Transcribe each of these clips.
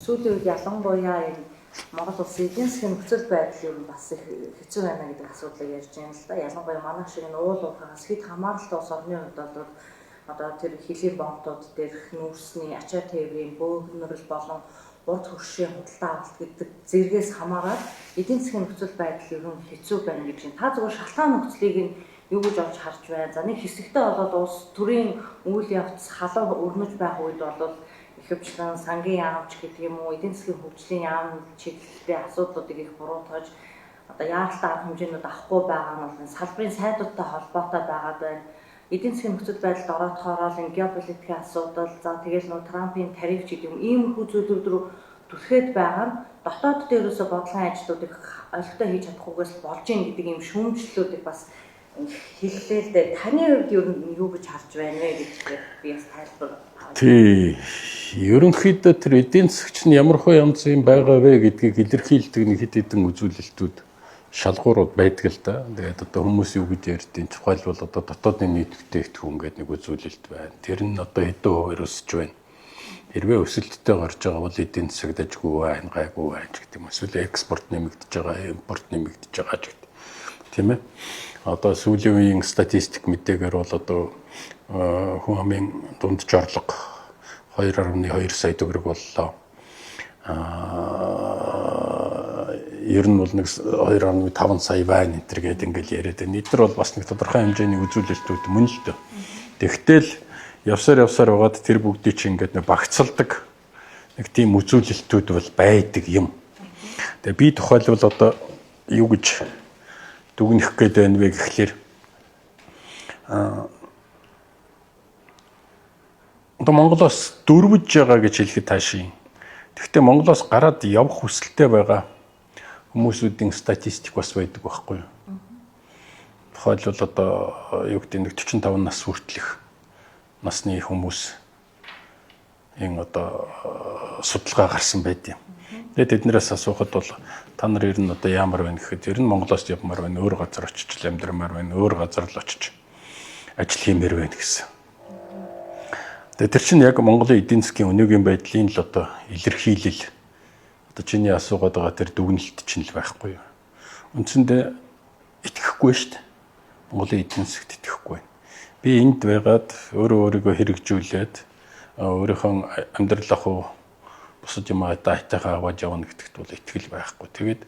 Сүүлийн үед ялангуяа энэ Монгол улсын эдийн засгийн нөхцөл байдал ер нь бас их хэцүү байна гэдэг асуудлыг ярьж байна л да. Ялангуяа манай шиг энэ уул уурхаагаас хэд хамааралтай улс орны хувьд бол одоо тэр хөлийн бомбууд дээрх нүүрсний ачаа тээврийн бөөгнөрөл болон урд хөршийн худалдаа авалт гэдэг зэргээс хамаарат эдийн засгийн нөхцөл байдал ер нь хэцүү байна гэж байна. Та зөвхөн шалтгаан нөхцөлийг нь юу гэж олж харж байна? За, нэг хэсэгтээ болоод улс төрийн үйл явц халуун өрнөж байх үед бол ихэвчлэн сангийн яамч гэдэг юм уу, эдийн засгийн хөгжлийн яам чиглэлтэй асуудлуудыг их буруутгаж, одоо яаралтай арга хэмжээнүүд авахгүй байгаа нь бол салбарын сайдуудтай холбоотой байгаад байна. Эдийн засгийн нөхцөл байдалд ороодохороо л энэ геополитикийн асуудал, за, тэгэл нөө Трампын тариф ч гэдэг юм, иймэрхүү зүйлүүд рүү түлхээд байгаа нь дотоод дээр ерөөсө бодлогын ажлуудыг олигтой хийж чадахгүйгээс болж ийн гэдэг ийм шүүмжлэлүүдийг бас хэллээ л дээ. Таны хувьд ер нь юу гэж харж байна вэ гэж би бас тайлбар. Тий. Ерөнхийдөө тэр эдийн засгч нь ямар хөө янзын байгаа вэ гэдгийг илэрхийлдэг нэг хэд хэдэн үзүүлэлтүүд, шалгуурууд байдаг л да. Тэгээд одоо хүмүүс юу гэж ярьдیں۔ Тухайлбал одоо дотоодын нийт бүтээгдэхүүн гэдэг нэг үзүүлэлт байна. Тэр нь одоо хэдэн хувиар өсөж байна. Хэрвээ өсөлттэй гарч байгаа бол эдийн засаг дажгүй байна, гайгүй байна гэдэг юм. Эсвэл экспорт нэмэгдэж байгаа, импорт нэмэгдэж байгаа ч гэдэг. Тийм ээ. Одоо сүүлийн үеийн статистик мэдээгээр бол одоо хүн амын дундаж орлого 2.2 сая төгрөг боллоо. Ер нь бол нэг 2.5 сая байна энэ төр гэдэг ингээл яриад байна. Эдгээр бол бас нэг тодорхой хэмжээний үзүүлэлтүүд мөн л дөө. Тэгтэл явсаар явсаар байгаад тэр бүгдийг чинь ингээд нэг багцалдаг нэг тийм үзүүлэлтүүд бол байдаг юм. Тэгээ би тухайлбал одоо юу гэж дүгнэх гээд байна вэ гэхлээр одоо Монголоос дөрвөж байгаа гэж хэлэхэд таашийн. Тэгэхдээ Монголоос гараад явах хүсэлтэй байгаа хүмүүсүүдийн статистик бас байдаг байхгүй юу? Тухайлбал одоо юу гэдэг, нэг 45 нас хүртэлх насны хүмүүс энэ одоо судалгаа гарсан байд юм. Тэгээд тэднээс асуухад бол та нар ер нь одоо яамар байна гэхэд ер нь Монголоос явмаар байна, өөр газар очиж л амьдрмаар байна, өөр газар л очиж ажил хиймээр байна гэсэн. Тэгээд тэр чинь яг Монголын эдийн засгийн өнөөгийн байдлын л одоо илэрхийлэл, одоо чиний асуугаад байгаа тэр дүгнэлт чинь л байхгүй юу. Үндсэндээ итгэхгүй шүү дээ. Монголын эдийн засагт итгэхгүй байна. Би энд байгаад өөрөө өөрийгөө хэрэгжүүлээд өөрийнхөө амьдрал ах уу бусад юм одоо айтайхан аваад явна гэдэгт бол итгэл байхгүй. Тэгээд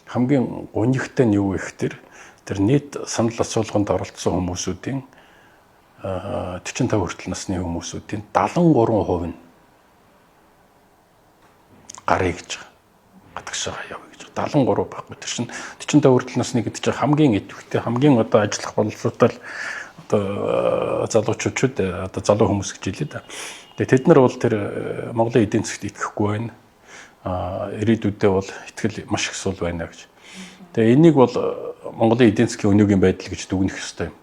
хамгийн гунигтай нь юу вэ гэхээр тэр нийт санал асуулганд оролцсон хүмүүсүүдийн 45 хүртэл насны хүмүүсүүдийн 73% нь гарыг гэж байгаа. Гадагшаа явъя гэж. 73 байхгүй. Тэр чинь 45 хүртэл насны гэдэг чинь хамгийн идэвхтэй, хамгийн одоо ажиллах боловсруутал одоо залуучууд, одоо залуу хүмүүс гэж хэлээ да. Тэгээ тэд нар бол тэр Монголын эдийн засагт итгэхгүй байна. Ирээдүйдээ бол итгэл маш их сул байна гэж. Тэгээ энийг бол Монголын эдийн засгийн өнөөгийн байдал гэж дүгнэх ёстой юм.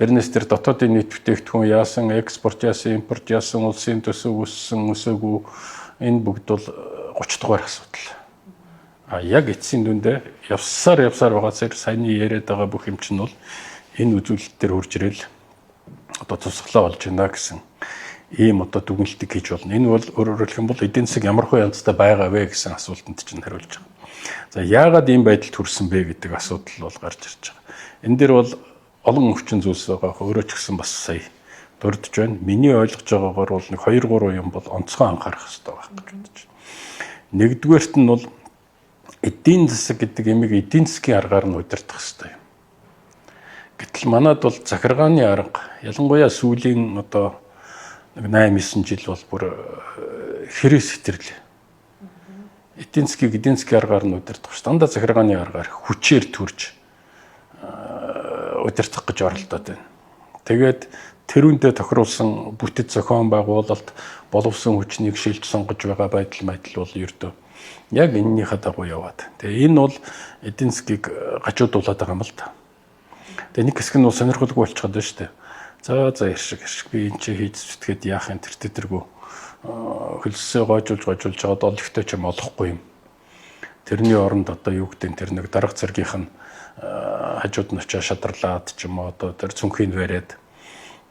Тэрнээс тэр дотоодын нийт бүтээгдэхүүн яасан, экспорт яасан, импорт яасан, улсын төсөв өссөн, өсөөгүй, энэ бүгд бол 30 дугаар асуудал. А яг эцсийн дүндээ явсаар явсаар байгаа зэрэг саяны яриад байгаа бүх юм чинь бол энэ үзүүлэлт дээр хурж ирэл одоо тусгалаа болж байна гэсэн ийм одоо дүгнэлтийг хийж болно. Энэ бол өөрөөр хэлэх юм бол эдийн засаг ямар хөө янзтай байгаа вэ гэсэн асуултанд чинь хариулж байгаа. За, яагаад ийм байдалд хүрсэн бэ гэдэг асуудал бол гарч ирж байгаа. Энэ дээр бол олон өвчин зүйлс байгаа. Өөрөө ч гэсэн бас сая дурдж байна. Миний ойлгож байгаагаар бол нэг 2 3 юм бол онцгой анхаарах хэрэгтэй байх гэж бодож байна. Нэгдүгээрт нь бол эдийн засаг гэдэг ямиг эдийн засгийн аргаар нь удирдах хэрэгтэй юм. Гэтэл манад бол захиргааны арга, ялангуяа сүүлийн одоо нэг 8 9 жил бол бүр хэрээс хэтэрлээ. Эдийн засгийг эдийн засгийн аргаар нь удирдах ш. Дандаа захиргааны аргаар хүчээр төрж удирдах гэж оролдоод байна. Тэгээд тэрүүндээ тохируулсан бүтэц зохион байгуулалт, боловсон хүчнийг шилж сонгож байгаа байдал майдал бол ердөө яг энэнийхээ дагуу яваад. Тэгээ энэ бол эдийн засгийг гажуудуулаад байгаа юм л та. Тэгээ нэг хэсэг нь бол сонирхолгүй болчиход байна шүү дээ. За за, ярьшиг ярьшиг, би энэ чи хийж зүтгээд яах юм, тэр тэргүй хөлсөө гоожуулж гоожуулж жаад олигтой ч юм олохгүй юм. Тэрний оронд одоо юу гэдэг, тэр нэг дарга зэргийнх нь хажууд нь очиж шадарлаад ч юм уу, одоо тэр цүнхийг бариад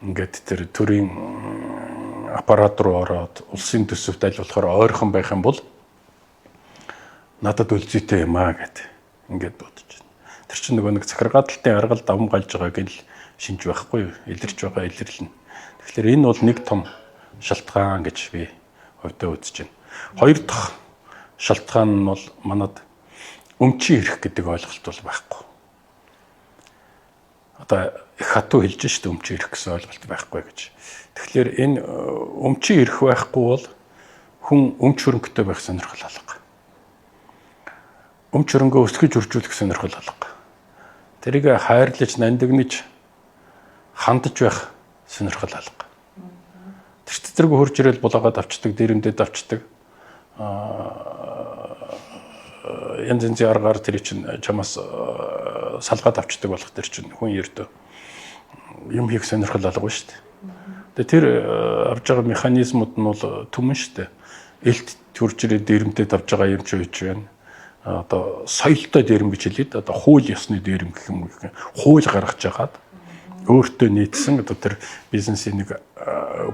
ингээд тэр төрийн аппарат руу ороод улсын төсөвт аль болохоор ойрхон байх юм бол надад өлзийтэй юм аа гэд ингээд бодож байна. Тэр чинь нөгөө нэг захиргааталтын аргал давм галж байгааг л шинж байхгүй юу? Илэрч байгаа илэрлэнэ. Тэгэхээр энэ бол нэг том шалтгаан гэж би хувьдаа үзэж байна. Хоёр дахь шалтгаан нь бол манад өмчийн эрх гэдэг ойлголт бол байхгүй. Одоо их хатуу хэлж штэ өмчийн эрх гэсэн ойлголт байхгүй гэж. Тэгэхээр энэ өмчийн эрх байхгүй бол хүн өмч хөрөнгөтэй байх сонирхол алга. Өмч хөрөнгөө өсгөж үржүүлэх сонирхол алга. Тэрийг хайрлаж, нандинаж, хандаж байх сонирхол алга. Тэр зэрэг хурж ирэл булаагаад авчдаг, дээрэмдээд авчдаг. Янз янзын аргаар тэр чинь чамаас салгаад авчдаг болох тэр чинь хүн ердөө юм хийх сонирхол алга шүү дээ. Тэгээ тэр авж байгаа механизмууд нь бол түмэн шүү дээ. Элт төрж ирээд дээрэмдээд авж байгаа юм чи үеч байна. Одоо соёлтой дээрэм гэж хэлээд одоо хууль ёсны дээрэм гэх юм уу, хууль гаргаж агаад өөртөө нийцсэн одоо тэр бизнесийн нэг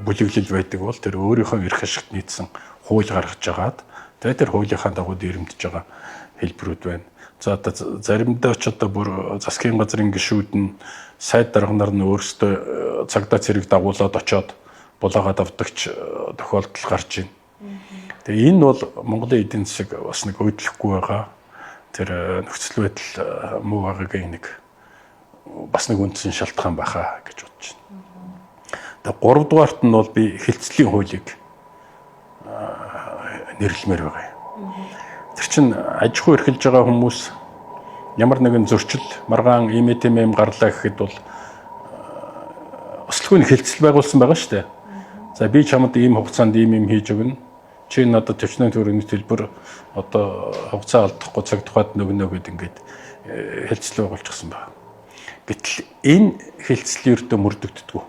бүлэглэл байдаг бол тэр өөрийнхөө эрх ашигт нийцсэн хууль гаргаж агаад тэгээ тэр хуулийнхаа дагуу дээрэмдэж байгаа хэлбэрүүд байна. За одоо заримдаа ч одоо бүр засгийн газрын гишүүд нь сайд дарга нар нь өөрсдөө цагдаа цэрэг дагуулад очоод булаагаад авдагч тохиолдол гарч байна. Тэгээ энэ бол Монголын эдийн засаг бас нэг өөдлөхгүй байгаа. Тэр нөхцөл байдал муу байгаагийн нэг бас нэг үндсэн шалтгаан байхаа гэж бодож байна. Тэгээ гуравдугаарт нь бол би хилцлийн хуулийг нэрлэмээр байгаа юм. Тэр чинь аж ахуй эрхэлж байгаа хүмүүс ямар нэгэн зөрчил, маргаан ийм тийм юм гарлаа гэхэд бол өслөхөө хилцэл байгуулсан байгаа шүү дээ. За би чамд ийм хугацаанд ийм юм хийж өгнө. Чи надад 50 төгрөгийн төлбөр одоо хугацаа алдахгүй цаг тухайд нөгнө гэд ингээд хилцэл байгуулчихсан байна. Гэтэл энэ хилцэл ердөө мөрдөгддөг.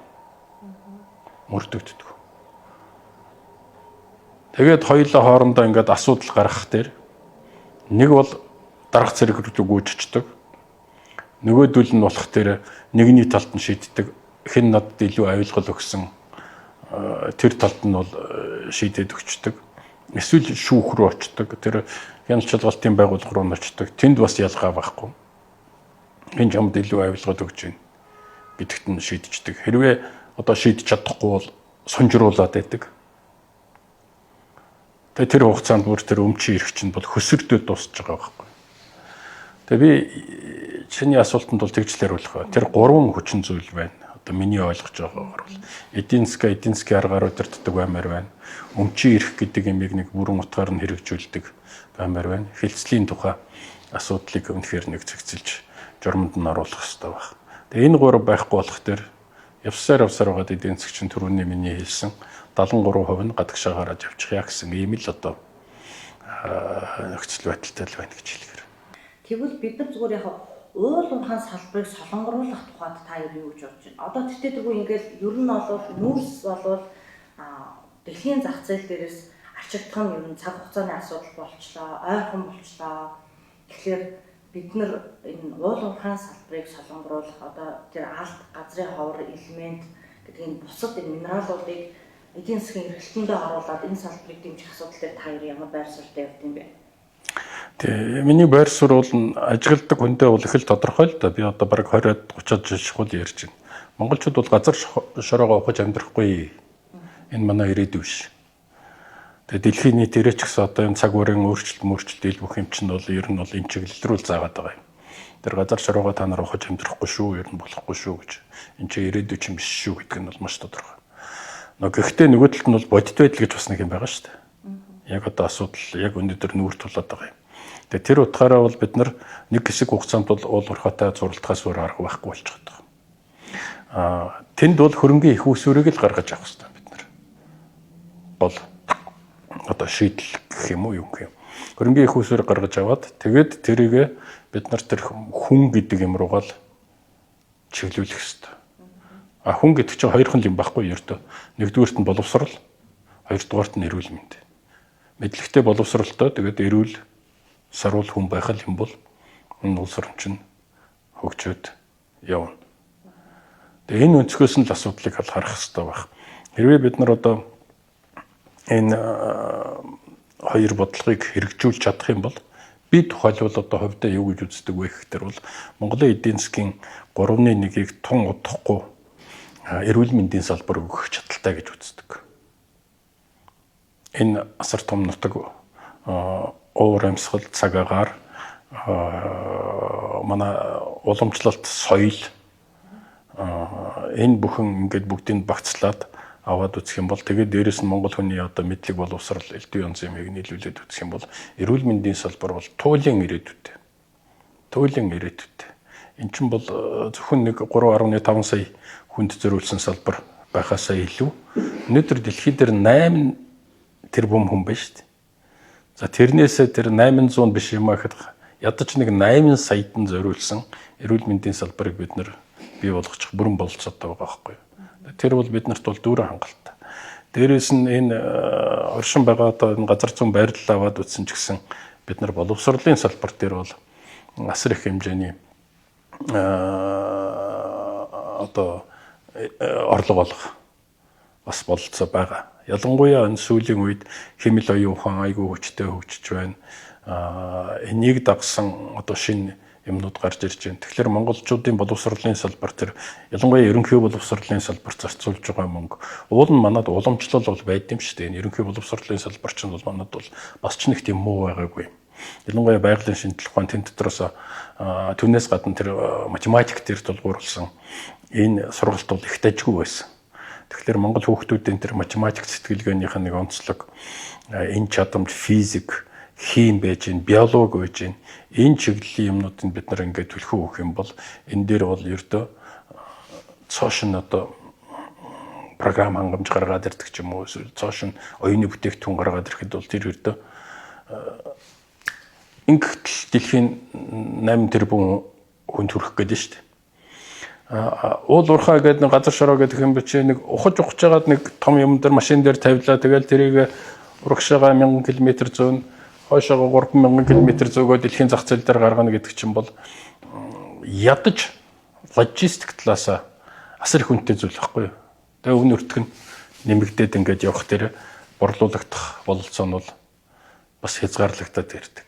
Мөрдөгддөг. Тэгээд хоёулаа хоорондоо ингээд асуудал гаргах дээр нэг бол дарга цэрэг рүү гүйжчихдэг. Нөгөөдөл нь болох дээр нэгний талд нь шийддэг. Хэн надад илүү авилгал өгсөн тэр талд нь бол шийдээд өгчдөг. Эсвэл шүүх рүү очдог. Тэр хяналт шалгалтын байгууллага руу очдог. Тэнд бас ялгаа байхгүй. Хэн чамд илүү авилгал өгч байна гэдэгт нь шийдчихдэг. Хэрвээ одоо шийдэж чадахгүй бол сунжруулад байдаг. Тэгээ тэр хугацаанд бүр тэр өмчийн эрх чинь бол хөсөрдөө дуусч байгаа байхгүй. Тэгээ би чиний асуултанд бол тэгж л хариулах ба. Тэр гурван хүчин зүйл байна. Одоо миний ойлгож байгаагаар бол эдийн засгийн аргаар удирддаг баймаар байна. Өмчийн эрх гэдэг юмыг нэг бүрэн утгаар нь хэрэгжүүлдэг баймаар байна. Хилцлийн тухай асуудлыг үнэхээр нэг зэгцэлж журманд нь оруулах хэрэгтэй байх. Тэгээ энэ гурав байхгүй болох тэр явсаар явсаар байгаа эдийн засаг чинь түрүүний миний хэлсэн 73% нь гадагшаа гараад явчихъя гэсэн ийм л одоо нөхцөл байдалтай л байна гэж хэлэхээр. Тэгвэл бид нар зүгээр яг уул уурхайн салбарыг солонгоруулах тухайд та юу гэж бодож байна? Одоо тэгтээ тэргүй ингээл ер нь бол нүүрс болвол дэлхийн зах зээл дээрээс арчигдах нь ер нь цаг хугацааны асуудал болчлоо, ойрхон болчлоо. Тэгэхээр бид нар энэ уул уурхайн салбарыг солонгоруулах одоо тэр алт, газрын ховор, элемент гэдэг энэ бусад энэ минералуудыг эдийн засгийн эргэлтэндээ оруулаад энэ салбарыг дэмжих асуудал дээр та хоёр ямар байр суурьтай явд юм бэ? Тэ миний байр суурь бол ажигладаг хүндээ бол их л тодорхой л да. Би одоо бараг 20-од 30-од жил шахуул ярьж байна. Монголчууд бол газар шороогоо ухаж амьдрахгүй. Энэ манай ирээдүй биш. Тэгээ дэлхийн нийт ирээч гэсэн одоо энэ цаг үеийн өөрчлөлт ил бүх юм чинь бол ер нь бол энэ чиглэл рүү л заагаад байгаа юм. Тэр газар шороогоо та нар ухаж амьдрахгүй шүү, ер нь болохгүй шүү гэж. Энэ чинь ирээдүй чинь биш шүү гэдг нь бол маш тодорхой. Но гэхдээ нөгөө талд нь бол бодит байдал гэж бас нэг юм байгаа шүү дээ. Яг одоо асуудал яг өнөөдөр нүүр тулаад байгаа юм. Тэгээ тэр утгаараа бол бид нар нэг хэсэг хугацаанд бол уул уурхайтай зуралтахаас өөр арга байхгүй болчиход байгаа. Аа тэнд бол хөрөнгийн их усүрийг л гаргаж авах хэрэгтэй бид нар. Бол одоо шийдэл гэх юм уу юу гэх юм. Хөрөнгийн их усүрийг гаргаж аваад тэгээд тэрийг бид нар тэр хүн гэдэг юм руугаа л чиглүүлэх хэрэгтэй. А хүн гэдэг чинь хоёрхан юм байхгүй ердөө. Нэгдүгээрт нь боловсрал, хоёрдугаарт нь эрүүл мэнд. Мэдлэгтэй боловсралтай тэгээд эрүүл саруул хүн байх юм бол энэ улс орон чинь хөгжөөд явна. Тэгээ энэ өнцгөөс нь л асуудлыг харах хэрэгтэй байх. Хэрвээ бид нар одоо Энэ хоёр бодлогыг хэрэгжүүлж чадах юм бол би тухайлбал одоо хувьдаа юу гэж үздэг вэ гэхээр бол Монголын эдийн засгийн 3.1-ийг тун удахгүй эрүүл мэндийн салбар өгөх чадaltaй гэж үздэг. Энэ асар том нутаг, уур амьсгал, цаг агаар, манай уламжлалт, соёл, энэ бүхэн ингээд бүгдийг багцлаад аваад үзэх юм бол, тэгээд дээрэс нь монгол хүний одоо мэдлэг, боловсрал, элдв янз юмыг нийлүүлээд үзэх юм бол эрүүл мэндийн салбар бол туйлын ирээдүйтэй. Туйлын ирээдүйтэй. Эн чинь бол зөвхөн нэг 3.5 сая хүнд зориулсан салбар байхаасаа илүү өнөөдөр дэлхий дээр 8 тэрбум хүн байна шүү дээ. За, тэрнээсээ тэр 800 биш юм аа гэхэд ядаж нэг 8 саяд нь зориулсан эрүүл мэндийн салбарыг бид нар бий болгочих бүрэн бололцоотой байгаа байхгүй юу? Тэр бол бид нарт бол дүүрэн хангалттай. Дээрээс нь энэ оршин байгаа одоо энэ газар зүүн байрлал аваад үзсэн ч гэсэн бид нар боловсролын салбар дээр бол асар их хэмжээний одоо орлого олох бас бололцоо байгаа. Ялангуяа энэ сүүлийн үед хиймэл оюун ухаан айгүй хүчтэй хөгжиж байна. Энийг дагсан одоо шинэ юмнууд гарч ирж байна. Тэгэхээр монголчуудын боловсролын салбар тэр ялангуяа ерөнхий боловсролын салбарт зарцуулж байгаа мөнгө, уул нь манад уламжлал бол байд юм шүү дээ. Энэ ерөнхий боловсролын салбар чинь бол манад бол бас ч нэг тийм муу байгаагүй. Ялангуяа байгалийн шинжлэх ухаан, тэн дотроос түүнээс гадна тэр математик дээр тулгуурласан энэ сургалт бол их дажгүй байсан. Тэгэхээр монгол хүүхдүүдийн тэр математик сэтгэлгээнийх нэг онцлог, энэ чадамж, физик, хим байж гин, биологи байж гин, энэ чиглэлийн юмнуудыг бид нар ингээд түлхүү өгөх юм бол энэ дээр бол ердөө цоошин одоо програм хангамж гаргаад ирдэг ч юм уу, эсвэл цоошин оюуны бүтээгдэхүүн гаргаад ирэхэд бол тэр ердөө ингэхдээ дэлхийн 8 тэрбум хүн төрөх гээд шүү дээ. Уул уурхай гэдэг нэг газар шороо гэдэг юм би чи нэг ухаж ухаж жагаад нэг том юм дээр машин дээр тавилаа, тэгэл тэрийг урагшаага 1000 км зөөн, хойшоогоо 3000 км зөөгөө дэлхийн зах зээл дээр гаргана гэдэг чинь бол ядаж логистик талаасаа асар их үнэтэй зүйл байхгүй юу. Тэгээ үн өртг нь нэмэгдээд ингээд явах дээр борлуулагдах бололцоо нь бол бас хязгаарлагдаад ирдэг.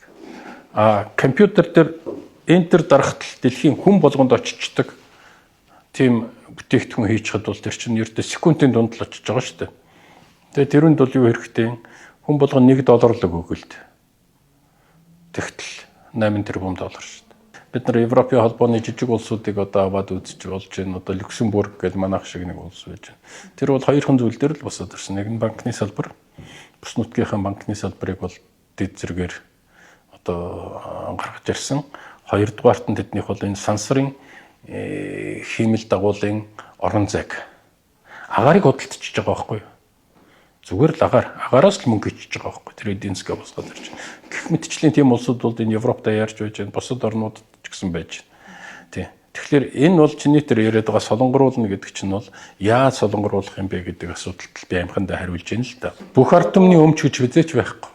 А компьютер дээр enter дарахад дэлхийн хүн болгонд очичдаг тийм бүтээгдэхүүн хийчихэд бол тэр чинь ердөө секундын дунд л очиж байгаа шүү дээ. Тэгээ тэрүнд бол юу хэрэгтэй? Хүн болгон 1 доллар л өгөөлт. Тэгтэл 8 тэрбум доллар шүү дээ. Бид нар Европын холбооны жижиг улсуудыг одоо аваад үзэж болж байна. Одоо Люксембург гэдэг манайх шиг нэг улс байж байна. Тэр бол хоёрхан зүйл дээр л босоод ирсэн. Нэг нь банкны салбар. Бус нутгийнхаа банкны салбарыг бол дэд зэргээр одоо гаргаж ирсэн. Хоёрдугаарт нь тэднийх бол энэ сансрын хиймэл дагуулын орон зайг, агаарыг худалдчихж байгаа байхгүй юу? Зүгээр л агаар, агаараас л мөнгө хийчихэж байгаа байхгүй. Тэр эдийн засгаа босгоод ирж байна. Гэх мэтчлийн тийм улсууд бол энэ Европт ярьж байж байна. Бусад орнуудад ч гэсэн байж байна. Тий. Тэгэхээр энэ бол чиний тэр яриад байгаа солонгоруулна гэдэг чинь бол яаж солонгоруулах юм бэ гэдэг асуудалд би амхандаа хариулж байна л да. Бүх ард түмний өмч гэж хизээч байхгүй.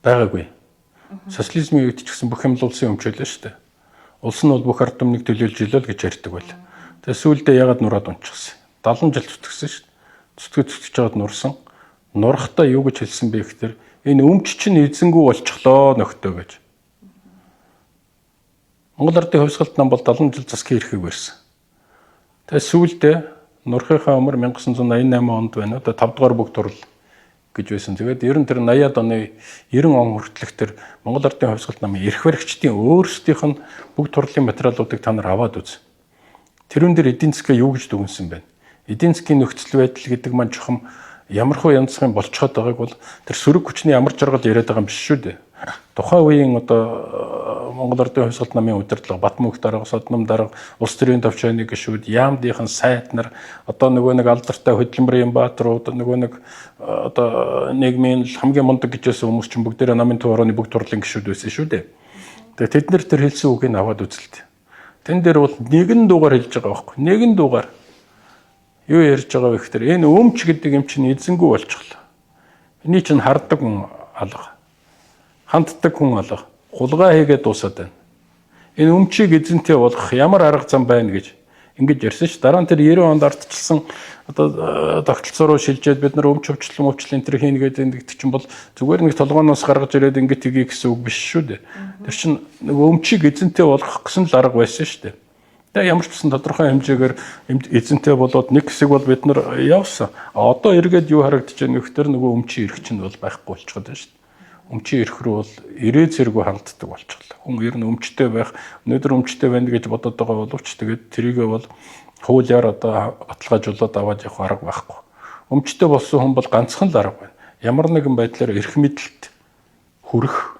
Байгаагүй. Социализмын үед ч гэсэн бүх юм л улсын өмч байлаа шүү дээ. Улс нь бол бүх ард түмнийг төлөөлж илээ л гэж ярьдаг байл. Тэгээ сүүлдээ ягаад нураад унчихсан? 70 жил зүтгэсэн шүү дээ. Зүтгэж зүтгэж жаад нурсан. Нурахтаа юу гэж хэлсэн бэ гэхээр энэ өмч чинь эзэнгүй болчихлоо нөхдөө гэж. Монгол Ардын хувьсгалт нам бол 70 жил засгийн эрхийг барьсан. Тэгээ сүүлдээ нурахынхаа өмнө 1988 онд байна. Одоо 5 дугаар бүх турал гэж байсан. Тэгээд ер нь тэр 80-ад оны 90 он хүртэлх тэр Монгол Ардын хувьсгалт намын эрх баригчдын өөрсдийнх нь бүх турлын материалуудыг та нар аваад үз. Тэрүүн дээр эдийн засгаа юу гэж дүгнсэн бэ? Эдийн засгийн нөхцөл байдал гэдэг маань чухам ямархуу янзын болцоход байгааг бол тэр сөрөг хүчний амар жаргал яриад байгаа юм биш шүү дээ. Тухайн үеийн одоо Монгол Ардын хувьсгалт намын удирдлага, Батмөнх дарга, Содном дарга, улс төрийн төвчөөний гишүүд, яамдынхан сайд нар, одоо нөгөө нэг алдартай хөдөлмөрийн бааtruуд, нөгөө нэг одоо нийгмийн хамгийн мундаг гэж байсан хүмүүс чинь бүгдээрээ намын төв орооны бүх турлын гишүүд байсан шүү дээ. Тэгээ тэд нар тэр хэлсэн үгийг аваад үзэлт. Тэн дээр бол нэгэн дугаар хэлж байгаа байхгүй. Нэгэн дугаар юу ярьж байгаа вэ гэхээр энэ өмч гэдэг юм чинь эзэнгүй болчихлоо. Эний чинь хардаг хүн алга. Ханддаг хүн алга. Хулгай хийгээд дуусаад байна. Энэ өмчийг эзэнтэй болгох ямар арга зам байна гэж. Ингэж ярьсан ш. Дараа нь тэр 90 онд ардчилсан одоо тогтолцоо руу шилжээд бид нар өмч хөвчлэн уучлал энэ төр хийнэ гэдэг чинь бол зүгээр нэг толгооноос гаргаж ирээд ингэж тгий гэсэн үг биш шүү дээ. Тэр чинь нөгөө өмчийг эзэнтэй болгох гэсэн л арга байсан шүү дээ. Тэгээ ямар ч гэсэн тодорхой хэмжээгээр эзэнтэй болоод нэг хэсэг бол бид нар явсан. А одоо эргээд юу харагдаж байна гэхээр нөгөө өмчийн эрх чинь бол байхгүй болчиход байна шүү дээ. Өмчийн эрх рүү бол ирээ зэрэггүй ханддаг болчихлоо. Хүн ер нь өмчтэй байх, өнөөдөр өмчтэй байна гэж бодоод байгаа боловч тэгээд тэрийгээ бол хуулиар одоо баталгаажуулаад аваад явах арга байхгүй. Өмчтэй болсон хүн бол ганцхан л арга байна. Ямар нэгэн байдлаар эрх мэдэлд хүрэх.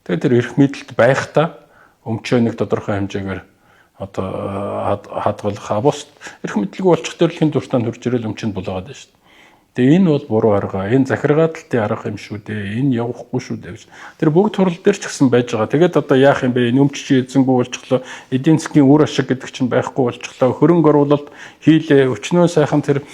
Тэгээд тэр эрх мэдэлд байхдаа өмчөө нэг тодорхой хэмжээгээр одоо хадгалах, бус эрх мэдэлгүй болчих дээр л хэн дуртай нь хурж ирэл өмчөнд булаагаад байна шүү дээ. Тэгээ энэ бол буруу арга, энэ захиргааталтын арга юм шүү дээ. Энэ явахгүй шүү дээ гэж. Тэр бүгд хурал дээр ч гэсэн байж байгаа. Тэгээд одоо яах юм бэ? Энэ өмч чи эзэнгүй болчихлоо. Эдийн засгийн үр ашиг гэдэг чинь байхгүй болчихлоо. Хөрөнгө оруулалт хийлээ. Өчнөө сайхан тэр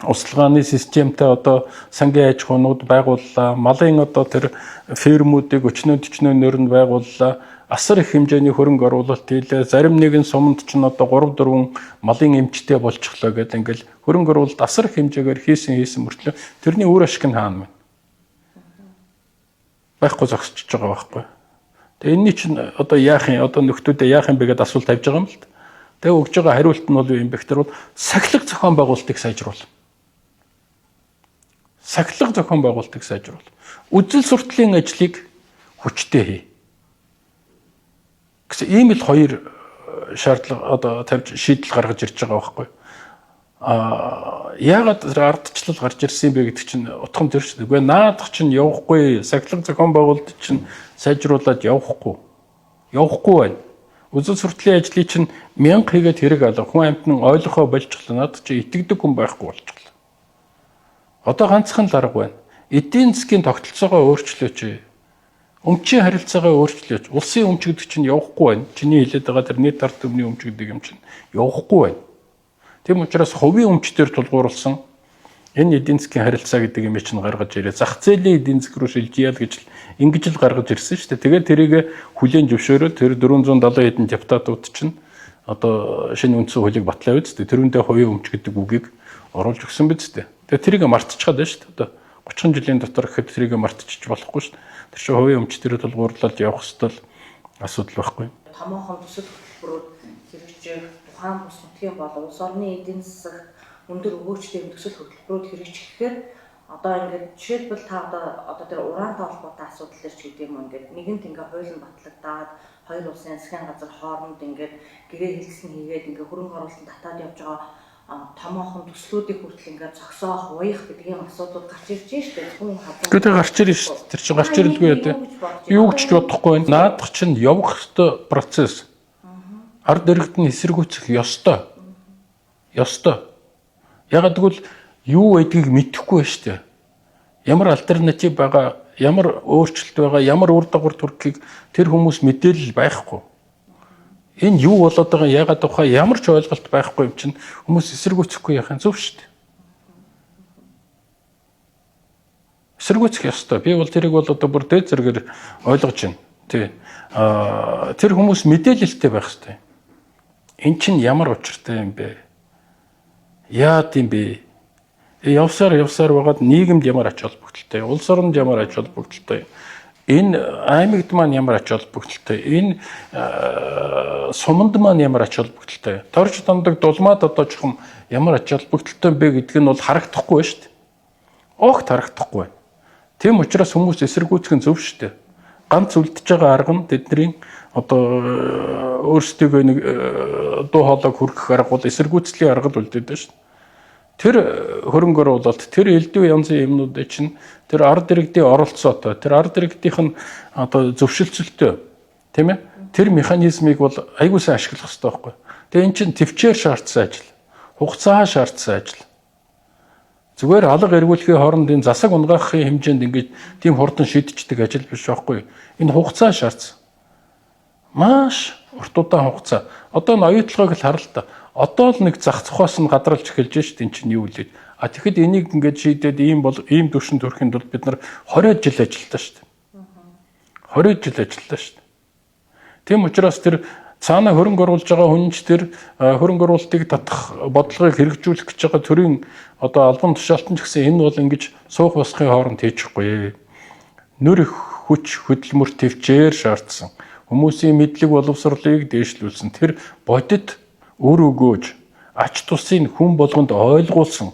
услгааны системтэй одоо сангийн аж ахуйнууд байгууллаа. Малын одоо тэр фирмүүдийг өчнөө төчнөө нөрөнд байгууллаа. Асар их хэмжээний хөрөнгө оруулалт хийлээ. Зарим нэгэн суманд чинь одоо 3 4 малын эмчтэй болчихлоо гэдэг ингээл хөрөнгө оруулалт асар их хэмжээгээр хийсэн мөртлөө тэрний үр ашиг нь хаана вэ? Байхгүй зогсчихож байгаа байхгүй. Тэгээ энэний чинь одоо яах юм? Одоо нөхдүүдээ яах юм бэ гэдээ асуулт тавьж байгаа юм л та. Тэгээ өгж байгаа хариулт нь бол юу юм бэ гэхээр бол сахилга зохион байгуулалтыг сайжруул. Сахилга зохион байгуулалтыг сайжруул. Үзэл суртлын ажлыг хүчтэй хий. Гэсэн ийм л хоёр шаардлага одоо тавьж шийдэл гаргаж ирж байгаа байхгүй. Аа яагаад тэр ардчлал гарч ирсэн юм бэ гэдэг чинь утган тэр шүү дээ. Үгүй наадах чинь явахгүй, сахилга зохион байгуулалт чинь сайжруулад явахгүй. Явахгүй байна. Үзэл суртлын ажлыг чинь мянга хийгээд хэрэг алга. Хүн амьтан ойлгохоо болчихлоо. Надад чи итгэдэг хүн байхгүй болчихлоо. Одоо ганцхан л арга байна. Эдийн засгийн тогтолцоогоо өөрчлөөч. Өмчийн харилцаагаа өөрчлөөч. Улсын өмч гэдэг чинь явахгүй байна. Чиний хэлээд байгаа тэр нийт ард түмний өмч гэдэг юм чинь явахгүй байна. Тийм учраас хувийн өмчтөр тулгуурласан энэ эдийн засгийн харилцаа гэдэг юм чинь гаргаж ирээ. Зах зээлийн эдийн засаг руу шилжийе л гэж ингэж л гаргаж ирсэн шүү дээ. Тэгээд тэрийг хүлээн зөвшөөрөөд тэр 470 хэдэн депутатууд чинь одоо шинэ үндсэн хуулийг батлаа биз дээ. Тэрүүндээ хувийн өмч гэдэг үгийг оруулж өгсөн биз дээ. Тэгээд тэрийг мартчихад байна шүү дээ. Одоо 30 жилийн дотор гэхэд тэрийг мартчих болохгүй шүү дээ. Тэр чинь хувийн өмч дээр тулгуурлаад явах ёстой л асуудал байхгүй. Томоохон төсөл хөтөлбөрүүд хэрэгжих, тухайн бус нутгийн бол улс орны эдийн засагт өндөр өгөөжтэй төсөл хөтөлбөрүүд хэрэгжихээр одоо ингээд жишээлбэл та одоо тэр ураантай холбоотой асуудал төр ч гэдэг юм ингээд нэгэнт ингээд хууль нь батлагдаад хоёр улсын засгийн газар хооронд ингээд гэрээ хэлсэн хийгээд ингээд хөрөнгө оруулалт татаад явж байгаа томоохон төслүүдийг хүртэл ингээд зогсоох, уях гэдэг юм асуудлууд гарч ирж байна шүү дээ. Хүн хадаа. Гэхдээ гарч ирнэ шүү дээ. Тэр чинь гарч ирэлгүй яа. Юу ч бодохгүй байна. Наадах чинь явах ёстой процесс. Ард иргэд нь эсэргүүцэх ёстой. Ёстой. Ягаад гэвэл юу байдгийг мэдэхгүй байна шүү дээ. Ямар альтернатив байгаа, ямар өөрчлөлт байгаа, ямар үр дагавар төрхийг тэр хүмүүс мэдээлэл байхгүй. Энэ юу болоод байгаа, яагаад тухай ямар ч ойлголт байхгүй юм чинь хүмүүс эсэргүүцэхгүй яах юм, зөв шүү дээ. Эсэргүүцэх ёстой. Би бол тэрийг бол одоо бүр дээд зэрэгээр ойлгож байна. Тий. Аа тэр хүмүүс мэдээлэлтэй байх ёстой. Эн чинь ямар учиртай юм бэ? Яад юм бэ? Явсаар байгаад нийгэмд ямар ач холбогдолтой, улс оронд ямар ач холбогдолтой, энэ аймагт маань ямар ач холбогдолтой, энэ суманд маань ямар ач холбогдолтой, торж дондог дулмаад одоо чухам ямар ач холбогдолтой бэ гэдг нь бол харагдахгүй байна шүү дээ. Огт харагдахгүй байна. Тийм учраас хүмүүс эсэргүүцэх нь зөв шүү дээ. Ганц үлдэж байгаа арга нь тэдний одоо өөрсдийгөө нэг дуу хоолойг хүргэх арга бол эсэргүүцлийн арга л үлдээд байна шүү дээ. Тэр хөрөнгө оруулалт, тэр элдв янзын юмнуудыг чинь тэр ард иргэдийн оролцоотой, тэр ард иргэдийнх нь одоо зөвшөлтсөлтөө, тийм ээ? Тэр механизмыг бол аягүй сайн ашиглах хэрэгтэй байхгүй. Тэгээ эн чинь төвчээр шаардсан ажил, хугацаа шаардсан ажил. Зүгээр алга эргүүлэхийн хооронд энэ засаг унгаахын хэмжээнд ингэж тийм хурдан шийдчихдэг ажил биш байхгүй. Энэ хугацаа шаардсан. Маш урт удаан хугацаа. Одоо энэ оюутлогыг л харал та. Одоо л нэг зах зохиос нь гадралж эхэлж шít эн чинь юу лээ. А тэгэхэд энийг ингээд шийдээд ийм бол ийм түвшинд хүрэхин тулд бид нар 20 жил ажиллалаа шүү дээ. 20 жил ажиллалаа шүү дээ. Тийм учраас тэр Цаана хөрөнгө оруулж байгаа хүн ч тэр хөрөнгө оруулалтыг татах бодлогыг хэрэгжүүлэх гэж байгаа төрийн одоо албан тушаалтан ч гэсэн энэ бол ингэж суух босхын хооронд хийчихгүй. Нүр их хүч хөдөлмөр төвчээр шаардсан. Хүмүүсийн мэдлэг боловсролыг дээшлүүлсэн. Тэр бодит үр өгөөж ач тусыг хүн болгонд ойлгуулсан.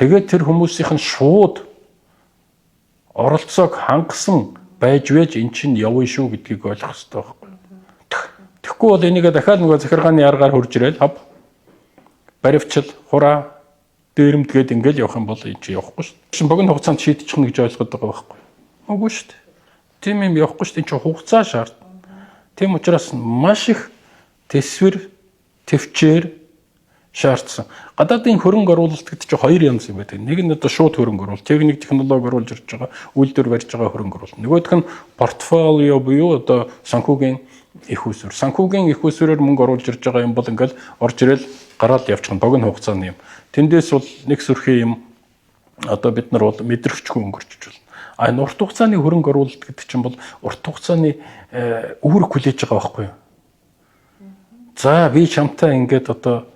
Тэгээд тэр хүмүүсийнх нь шууд оролцоог хангасан байж вэж эн чинь явна шүү гэдгийг ойлгох хэрэгтэй байхгүй. Тэгэхгүй бол энийгээ дахиад нөгөө захиргааны аргаар хурж ирээл хав баривчил, хураа, дээрэмд гээд ингээл явах юм бол энэ чинь явахгүй шүү дээ. Шин богино хугацаанд шийдчихнэ гэж ойлгоод байгаа байхгүй. Үгүй шүү дээ. Тийм юм явахгүй шүү дээ. Энэ чинь хугацаа шаард. Тийм учраас маш их тэсвэр, төвчээр шаардсан. Гадаадын хөрөнгө оруулалт гэдэг чинь хоёр янз юм байдаг. Нэг нь одоо шууд хөрөнгө оруулалт, техник технологи оруулж ирж байгаа, үйлдвэр барьж байгаа хөрөнгө оруулалт. Нөгөөх нь портфолио буюу одоо санхүүгийн их усвэр. Санхүүгийн их усвэрээр мөнгө оруулж ирж байгаа юм бол ингээл орж ирэл гараал явчихна, богино хугацааны юм. Тэндээс бол нэг сүрхий юм одоо бид нар бол мэдрэгчгүй өнгөрчж байна. А энэ урт хугацааны хөрөнгө оруулалт гэдэг чинь бол урт хугацааны үүрэг хүлээж байгаа байхгүй юу? За би чамтай ингээд одоо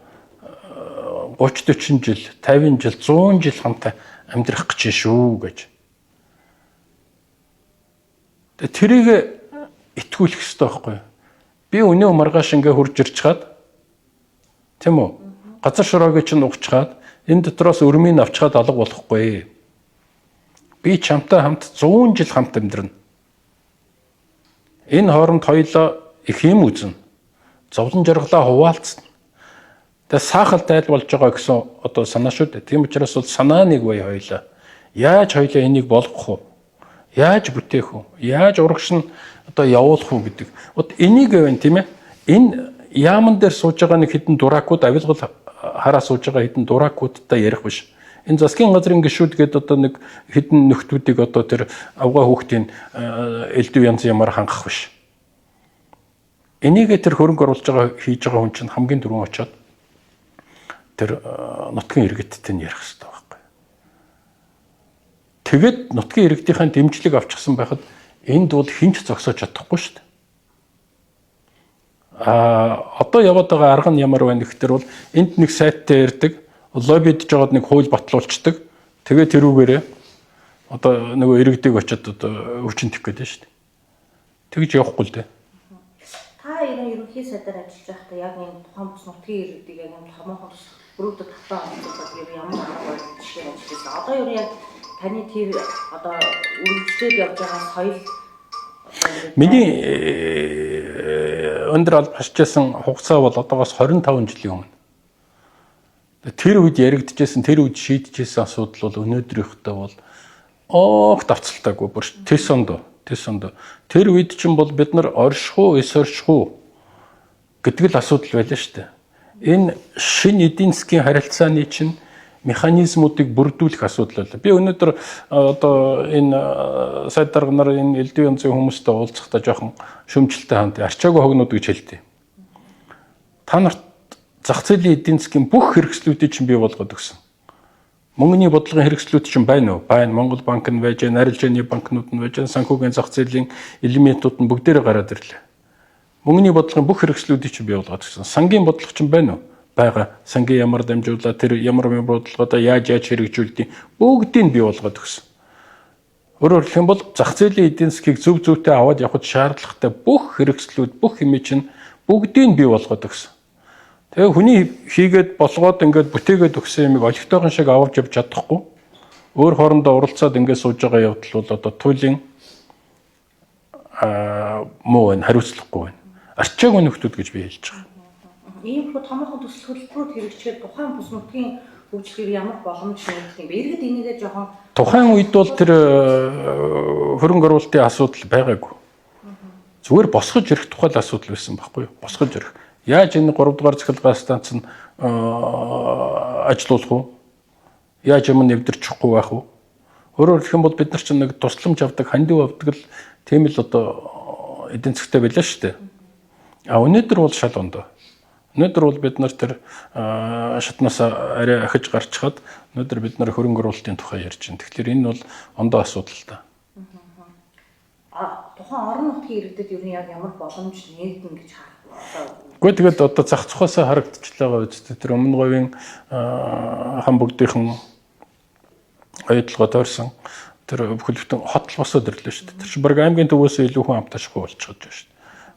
30 40 жил, 50 жил, 100 жил хамтаа амьдрах гэж шүү гэж. Тэрийг итгүүлэх хэрэгтэй байхгүй юу? Би өнөө маргааш ингээ хурж ирж чад, тийм үү? Газар шороогийг чинь угчаад энэ дотроос өрмийг авчгаад алга болохгүй. Би чамтай хамт 100 жил хамт амьдрна. Энэ хооронд хоёлоо их юм үзнэ. Зовлон жаргалаа хуваалцна. Тэгээ саахал тайл болж байгаа гэсэн одоо санаа шүү дээ. Тийм учраас бол санаа нэг бай хоёлаа. Яаж хоёлаа энийг болгох вэ? Яаж бүтээх вэ? Яаж урагш нь одоо явуулах уу гэдэг. Вот энийг байна тийм ээ. Энэ яаман дээр сууж байгаа нэг хідэн дуракууд, авилгал хараа сууж байгаа хідэн дуракуудтай ярих биш. Энэ засгийн газрын гишүүд гээд одоо нэг хідэн нөхдүүдийг одоо тэр авгаа хүүхдийн элдв янз ямаар хангах биш. Энийг тэр хөрөнгө оруулж байгаа хийж байгаа хүн чинь хамгийн түрүүн очиод тэр нутгийн иргэдтэй нь ярих хэрэгтэй байхгүй. Тэгээд нутгийн иргэдийнхээ дэмжлэг авчихсан байхад энд бол хэн ч зогсоож чадахгүй шүү дээ. А одоо яваад байгаа арга нь ямар байна гэхээр бол энд нэг сайттай ярьдаг, лоббидж жоод нэг хууль батлуулцдаг. Тэгээд тэрүүгээрээ одоо нөгөө иргэдийг очиод одоо өвчин тэх гээд байна шүү дээ. Тэгж явахгүй л дээ. Та ерөнхий сайдаар ажиллаж байхдаа яг энэ тухайн бус нутгийн иргэдийг яг энэ томоохон бүрүүдэд татаа онцлоод ер нь ямар арга барил жишгээр ажилласан. Одоо ер нь яг таны тэр одоо үргэлжлээд явж байгаа соёл. Миний өндөр алба хасчээсэн хугацаа бол одоогоос 25 жилийн өмнө. Тэр үед яригдчихсэн, тэр үед шийдэжсэн асуудал бол өнөөдрийнхтэй бол огт давцалтаагүй бүр тэс ондоо, тэс ондоо. Тэр үед чинь бол бид нар орших уу, эс орших уу гэдэг л асуудал байлаа шүү дээ. Энэ шинэ эдийн засгийн харилцааны чинь механизмуудыг бүрдүүлэх асуудал байлаа. Би өнөөдөр одоо энэ сайд дарга нар энэ элдв янзын хүмүүстэй уулзахдаа жоохон шөмжлөлтэй ханд арчаагүй хогнууд гэж хэлдэг. Та нарт зах зээлийн эдийн засгийн бүх хэрэгслүүдийг чинь бий болгоод өгсөн. Мөнгөний бодлогын хэрэгслүүд чинь байна уу? Байна. Монгол банк нь байж, арилжааны банкнууд нь байж, санхүүгийн зах зээлийн элементүүд нь бүгдээрээ гараад ирлээ. Мөнгөний бодлогын бүх хэрэгслүүдийг чинь бий болгоод өгсөн. Сангийн бодлого чинь байна уу? Байгаа. Сангийн ямар дамжуулаа, тэр ямар бодлогоодоо яаж хэрэгжүүлдэг бүгдийг бий болгоод өгсөн. Өөрөөр хэлэх юм бол зах зээлийн эдийн засгийг зөв зөвтэй аваад явахад шаардлагатай бүх хэрэгслүүд, бүх юм чинь бүгдийг бий болгоод өгсөн. Тэгээ хүний хийгээд болгоод ингээд бүтээгээд өгсөн юмыг олигтойгон шиг авч явж чадахгүй. Өөр хоорондоо уралцаад ингээд сууж байгаа явдал бол одоо туйлын муу байна, хариуцлагагүй байна. Арчаагүй нөхдүүд гэж би хэлж байгаа. Иймэрхүү томоохон төсөл хөтөлбөрүүд хэрэгжихэд тухайн бус нутгийн хөгжлөөр ямар боломж нэгдэх юм бэ? Иргэд энийгээ жоохон тухайн үед бол тэр хөрөнгө оруулалтын асуудал байгаагүй. Зүгээр босгож ирэх тухай л асуудал байсан байхгүй юу? Босгож ирэх. Яаж энэ 3 дугаар цахилгаан станц нь ажилуулах уу? Яаж юм нэвдэрчихгүй байх вэ? Өөрөөр хэлэх юм бол бид нар чинь нэг тусламж авдаг, хандив авдаг л тийм л одоо эдийн засгтай байлаа шүү дээ. А өнөөдөр бол шал ондоо. Өнөөдөр бол бид нар тэр шатнаас арай ахиж гарчхад өнөөдөр бид нар хөрөнгө оруулалтын тухай ярьж байна. Тэгэхээр энэ бол ондоо асуудал та. Тухайн орон нутгийн иргэдэд ер нь яг ямар боломж нээгдэнэ гэж харах одоо. Гэхдээ тэгээд одоо зах зухаасаа харагдчихлаа байгаа үст. Тэр өмнө говийн хан бүгдийнхэн оюутлогоо тойрсон тэр бүхэл бүтэн хот л босоод ирлээ шүү дээ. Тэр чинь баг аймгийн төвөөс илүү хүн амташгүй болчиход байна шүү дээ.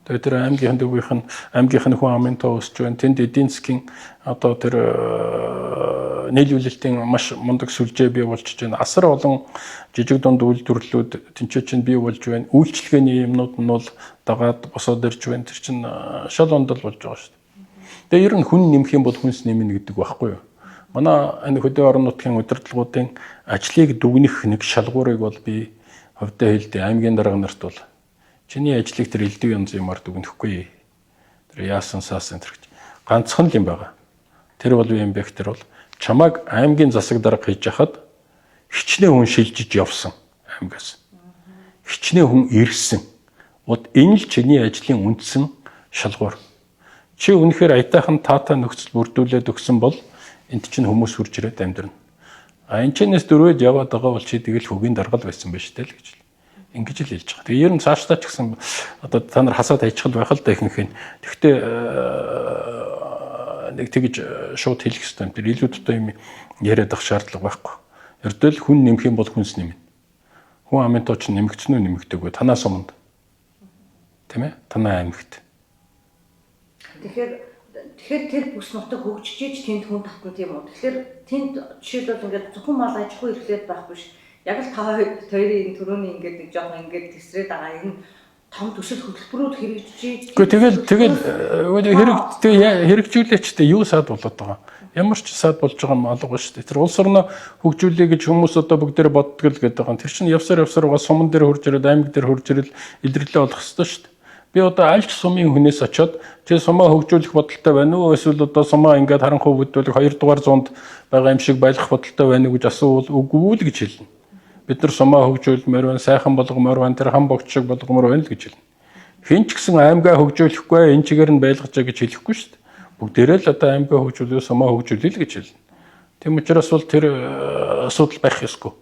Тэгээд тэр аймгийн төвийнх нь аймгийнх нь хүн амын тоо өсөж байна. Тэнд эдийн засгийн одоо тэр нийлүүлэлтийн маш мундаг сүлжээ бий болчихж байна. Асар олон жижиг дунд үйлдвэрлэлүүд тэнцээ чинь бий болж байна. Үйлчилгээний юмнууд нь бол дагаад босоод ирж байна. Тэр чинь шал ондол болж байгаа шүү дээ. Тэгээ ер нь хүн нэмэх юм бол хүнс нэмнэ гэдэг байхгүй юу? Манай энэ хөдөө орон нутгийн удирдлагуудын ажлыг дүгнэх нэг шалгуурыг бол би хувьдаа хэлдэг. Аймгийн дарга нарт бол чиний ажлыг тэр элдв янз юмар дүгнэхгүй. Тэр яасан саасан тэр гэж ганцхан л юм байгаа. Тэр бол юм бэ тэр бол чамайг аймгийн засаг дарга хийж яхад хичнээн хүн шилжиж явсан аймгаас. Хичнээн хүн ирсэн. Вот энэ л чиний ажлын үндсэн шалгуур. Чи үнэхээр аятайхан таатай нөхцөл бүрдүүлээд өгсөн бол энд чинь хүмүүс хурж ирээд амьдрна. А энэ чинээс дөрвөөд яваад байгаа бол чи тэгэл хөгийн даргал байсан байж тээ л гэж ингэж л хэлж байгаа. Тэгээ ер нь цаашдаа ч гэсэн одоо та нар хасаад хайчихл байх л да ихэнх нь. Тэгэхдээ нэг тэгж шууд хэлэх ёстой юм. Тэр илүү дутуу юм яриад ах шаардлага байхгүй. Ердөө л хүн нэмэх юм бол хүнс нэмнэ. Хүн амын тоо чинь нэмэгдсэн үү нэмэгдээгүй. Танаа суманд. Тийм ээ? Танаа аймагт. Тэгэхээр тэр бүс нутаг хөгжиж тэнд хүн татна тийм үү? Тэгэхээр тэнд жишээлбэл ингээд зөвхөн мал аж ахуй эрхлээд байх биш. Яг л та хоёрын түрүүний ингээд нэг жоохон ингээд тэсрээд байгаа энэ том төсөл хөтөлбөрүүд хэрэгжиж. Үгүй тэгэл хэрэг тэгээ хэрэгжүүлээч тэ юу саад болоод байгаа. Ямар ч саад болж байгаа юм алга шүү дээ. Тэр улс орноо хөгжүүлэе гэж хүмүүс одоо бүгдээрээ боддог л гэдэг байгаа. Тэр чинь явсаар явсаар байгаа суман дээр хурж ирээд аймаг дээр хурж ирэл илэрлээ болох ёстой шүү дээ. Би одоо аль ч сумын хүнээс очиод чи сумаа хөгжүүлэх бодолтой байна уу? Эсвэл одоо сумаа ингээд харанхуй бүдүүлэх 2 дугаар зуунд байгаа юм шиг байлгах бодолтой байна уу гэж асуувал үгүй л гэж хэлнэ. Бид нар сумаа хөгжүүлмээр байна, сайхан болгомоор байна, тэр хан богч шиг болгомоор байна л гэж хэлнэ. Хэн ч гэсэн аймгаа хөгжүүлэхгүй, энэ чигээр нь байлгаж байгаа гэж хэлэхгүй шүү дээ. Бүгдээрээ л одоо аймгаа хөгжүүлээ, сумаа хөгжүүлээ л гэж хэлнэ. Тийм учраас бол тэр асуудал байх ёсгүй.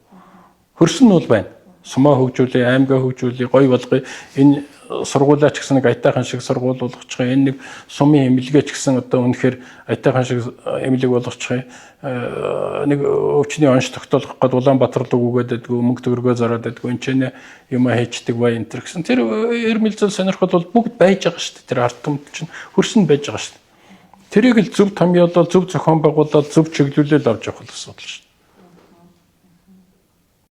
Хөрсөн нь бол байна. Сумаа хөгжүүлээ, аймгаа хөгжүүлээ, гоё болгоё. Энэ сургуулаа ч гэсэн нэг аятайхан шиг сургууль болгочих юм. Энэ нэг сумын эмнэлгээ ч гэсэн одоо үнэхээр аятайхан шиг эмнэлэг болгочих юм. Нэг өвчний онш тогтоолох гээд Улаанбаатар руу гүгээд байдгүй, мөнгө төгрөгөө зараад байдгүй, энэ ч нэ юм хийчдэг бай энэ төр гэсэн. Тэр эрмэлзэл сонирхол бол бүгд байж байгаа шүү дээ. Тэр ард түмэнд чинь хөрсөн байж байгаа шүү дээ. Тэрийг л зөв томьёолол, зөв зохион байгуулалт, зөв чиглүүлэл авч явах асуудал шүү дээ.